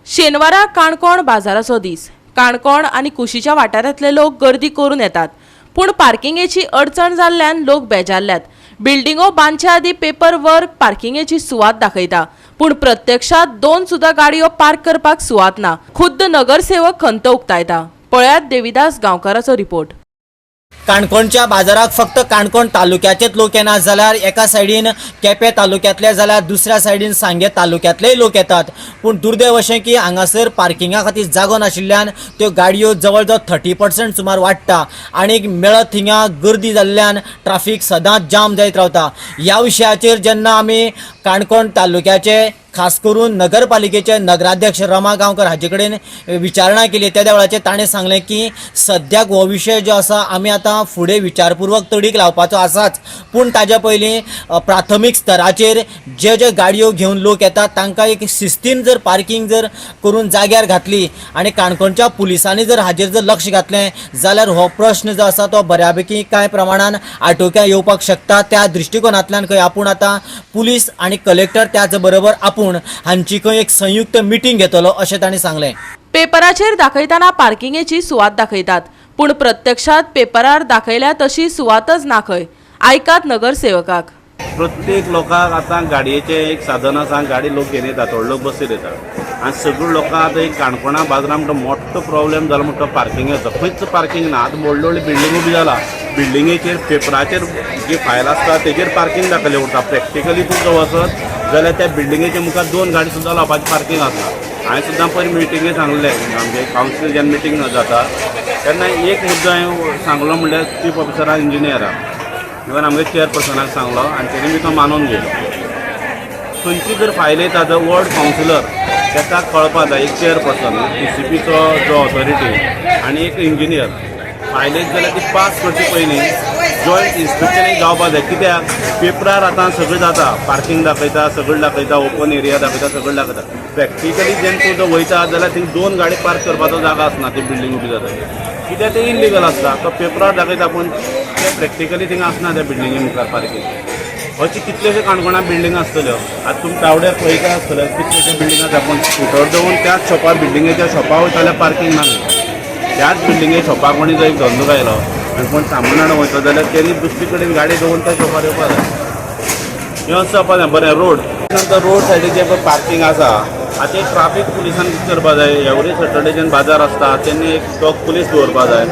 शेनवारा काणकोण बाजाराचो दीस. काणकोण आनी कुशीच्या वाठारांतले लोक गर्दी करून येतात, पूण पार्किंगेची अडचण जाल्ल्यान लोक बेजारल्यात. बिल्डिंगो बांदच्या आदीं पेपर वर्क पार्किंगेची सुवात दाखयता, पूण प्रत्यक्षात दोन सुद्दां गाडयो पार्क करपाक सुवात ना. खुद्द नगरसेवक खंत उक्तायता. पळयात देविदास गांवकाराचो रिपोर्ट. काणकोणच्या बाजाराक फक्त काणकोण तालुक्याचेच लोक येना, जाल्यार एका सायडीन केपें तालुक्यांतले जाल्यार दुसऱ्या सायडीन सांगें तालुक्यांतलेय लोक येतात. पूण दुर्दैव अशें की हांगासर पार्किंगा खातीर जागो नाशिल्ल्यान त्यो गाडयो जवळ जवळ 30% सुमार वाडटा आनी मेळत थिंगा गर्दी जाल्ल्यान ट्राफीक सदांच जाम जायत रावता. ह्या विशयाचेर जेन्ना आमी काणकोण तालुक्याचे, खास करून नगरपालिकेचे नगराध्यक्ष रमा गांवकर हाजे कडेन विचारणा केली, त्या वेळाचेर ताणें सांगलें की सद्याक हो विशय जो आसा, आमी आतां फुडें विचारपुर्वक तडीक लावपाचो आसाच, पूण ताज्या पयलीं प्राथमीक स्तराचेर जे जे गाडयो घेवन लोक येतात तांकां एक शिस्तीन जर पार्किंग जर करून जाग्यार घातली आनी काणकोणच्या पुलिसांनी जर हाजेर जर लक्ष घातलें जाल्यार हो प्रश्न जो आसा तो बऱ्यापैकी कांय प्रमाणान आटोक्या येवपाक शकता. त्या दृश्टिकोनांतल्यान खंय आपूण आतां पुलीस आनी कलेक्टर त्याच बरोबर आपूण हांची खंय एक संयुक्त मिटींग घेतलो अशें तांणी सांगलें. पेपराचेर दाखयतना पार्किंगेची सुवात दाखयतात, पूण प्रत्यक्षात पेपरार दाखयल्या तशी सुवातच ना खंय. आयकात नगरसेवकाक. प्रत्येक लोकांक आतां गाडयेचें एक साधन आसा. गाडी लोक घेवन येता, थोडे लोक बसीर येता आनी सगळे लोकांक आतां एक काणकोणा बाजारान म्हणटा मोठो प्रॉब्लेम जाला म्हणटा पार्किंगाचो. खंयच पार्किंग ना. आतां व्हडली व्हडली बिल्डिंगो बी जाला. बिल्डिंगेचेर पेपराचेर जी फायल आसता तेजेर पार्किंग दाखयलें उरता. प्रॅक्टिकली तूं जर वचत जाल्यार त्या बिल्डिंगेच्या मुखार दोन गाडी सुद्दां लावपाची पार्किंग आसना. हांवें सुद्दां पयर मिटिंगे सांगलें, आमचे कावन्सील जेन्ना मिटींग जाता तेन्ना एक मुद्दो हांवें सांगलो, म्हणल्यार चीफ ऑफिसराक, इंजिनियराक, इवन आमगे चेअरपर्सनाक सांगलो आनी तेणी बी तो मानून घेयलो. खंयची जर फायल येता, जर वॉर्ड कावन्सिलर ताका कळपा जाय, एक चेअरपर्सन, टीसीपीचो जो ऑथॉरिटी आनी एक इंजिनियर, फायल येत जाल्यार ती पास करचे पयलीं जॉयंट इन्स्पेक्शन एक जावपा जाय. कित्याक पेपरार आतां सगळें जाता, पार्किंग दाखयता, सगळें दाखयता, ओपन एरिया दाखयता, सगळें दाखयता. प्रॅक्टिकली जेन्ना तूं जर वयता जाल्यार थिंग दोन गाडी पार्क करपाचो जागा आसना. ती बिल्डींग उबी जाता, कित्याक ते इलिगल आसता. तो पेपरार दाखयता, पूण ते प्रॅक्टिकली थिंगा आसना त्या बिल्डिंगे मुखार पार्किंग. अशी कितलेशे काणकोणा बिल्डिंग आसतल्यो. आतां तुमी तावड्यार पळयता आसतले, कितलेशे बिल्डिंग आसा, पूण स्कुटर दवरून त्याच शॉपार, बिल्डिंगेच्या शॉपा वयता जाल्यार पार्किंग ना. त्याच बिल्डिंगे शॉपाक कोणी जर एक धंदो घायलो आनी कोण सामान हाडूंक वयता जाल्यार तेणी दुसरी कडेन गाडी दवरून त्या शॉपार येवपा जाय. हें अशें जावपा जाय. बरें, रोड नंतर रोड सायडीक जें पळय पार्किंग आसा, आतां एक ट्राफीक पुलिसान कितें करपा जाय, एवरी सॅटर्डे जेन्ना बाजार आसता तेन्ना एक दोग पुलीस दवरपा जाय.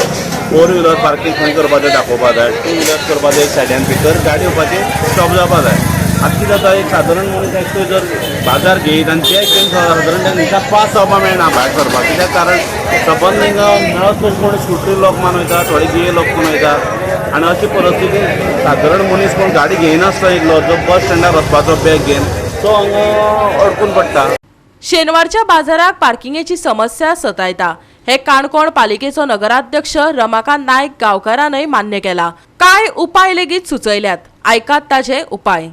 फोर व्हिलर पार्किंग खंय करपाचें दाखोवपा जाय. टू व्हिलर करपा जाय. एक सायडीन भितर गाडी येवपाची स्टॉप जावपा जाय. आतां कितें जाता, एक सादारण मनीस एकटो जर बाजार घेयत आनी ते घेवन सादारण तांकां पास जावपा मेळना भायर सरपाक. कित्याक कारण सबंद हिंगा मेळत तशें कोण स्कुटरी लोक मान वयता, थोडे गिये लोक कोण वयता आनी अशी परिस्थिती सादारण मनीस कोण गाडी घेयनासता इतलो जो बस स्टँडार वचपाचो बॅग घेवन तो हांगा अडकून पडटा. शेनवारच्या बाजाराक पार्किंगेची समस्या सतायता हे काणकोण पालिकेचो नगराध्यक्ष रमाकांत नायक गांवकारानय मान्य केला. कांय उपाय लेगीत सुचयल्यात. आयकात ताजे उपाय.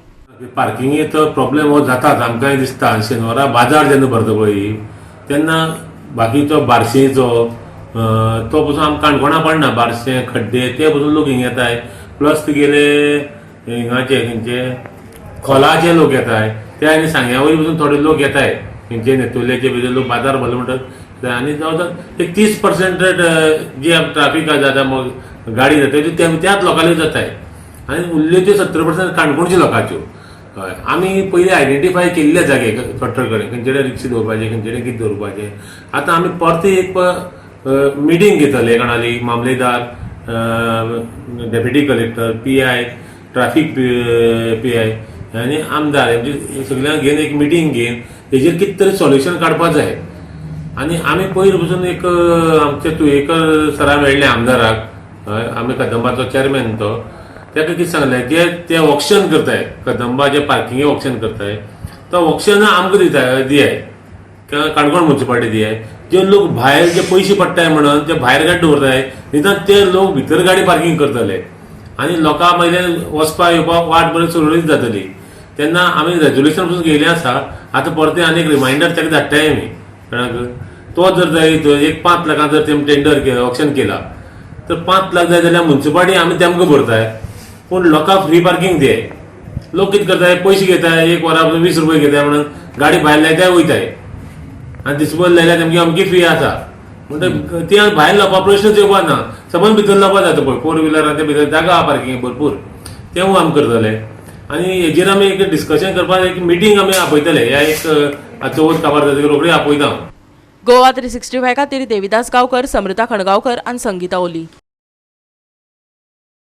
पार्किंगेचो प्रॉब्लेम हो जाताच, आमकांय दिसता. शेनवारा बाजार जेन्ना भरता पळय तेन्ना बाकीचो बार्शेचो तो पसून आमकां काणकोणा पडना. बार्शे, खड्डे ते पसून लोक हिंगा येताय. प्लस तुगेले हिंगाचे खंयचे खोलाचे लोक येताय ते आनी सांग्या वयर पसून थोडे लोक येताय. खंयचे नेतुर्ल्याचे बी लोक बाजार भरले म्हणटात आनी जवळ एक 30% जी ट्राफीक जाता, मग गाडी जाता ती त्याच लोकांनी जाताय आनी उरल्यो त्यो 70% काणकोणच्या लोकांच्यो. हय, आमी पयलीं आयडेंटिफाय केल्ले जागे कट्टर कडेन खंयचे कडेन रिक्षा दवरपाचे, खंयचे कडेन कितें दवरपाचें. आतां आमी परती एक मिटींग घेतले कोणाली, मामलेदार, Deputy Collector, PI, traffic PI आनी आमदार हेंचे सगळ्यांक घेवन एक मिटींग घेवन तेजेर कितें तरी सोल्युशन काडपा जाय. आनी आमी पयर पसून एक आमचे तुयेकर सरा मेळ्ळे आमदाराक. हय, आमी कदंबाचो चॅरमॅन तो, ताका कितें सांगलें, जे ते ऑक्शन करताय, कदंबा जे पार्किंगे ऑक्शन करताय, तो ऑक्शन आमकां दिताय, दियाय, काणकोण मुन्सिपालिटी दियाय. जे लोक भायर जे पयशे पडटाय म्हणून ते भायर गाडी दवरताय, निदान ते लोक भितर गाडी पार्किंग करतले आनी लोकां मागीर वचपा येवपाक वाट बरी सुरळीत जातली. तेन्ना आमी रेजोल्युशन पसून गेल्लें आसा. आतां परतें आनी एक रिमायंडर ताका धाडटाय आमी. कळ्ळें? तो जर जाय एक 5 लाखां जर तेमी टेंडर ऑक्शन केला तर 5 लाख जाय जाल्यार मुन्सिपालिटी आमी तेमकां भरताय, पूण लोकांक फ्री पार्किंग दियाय. लोक कितें करताय, पयशे घेताय, एक वरा 20 रुपये घेताय म्हणून गाडी भायर लायताय, वयताय. आनी दिसभर लायल्यार तेमगे अमकी फी आसा. म्हणटा ती आनी भायर लावपा प्रश्नच येवपा ना, समज भितर लावपा जाता पळय फोर व्हिलर ते भितर जागा आहा पार्किंग भरपूर, तेवूय आमी करतले. आनी हेजेर आमी एक डिस्कशन करपाक एक मिटींग आमी आपयतले, ह्या एक चवथ काबार जातकीर रोखडी आपयता हांव. गोवा 365 खातीर देविदास गांवकर, समृता खणगांवकर आनी संगीता ओली.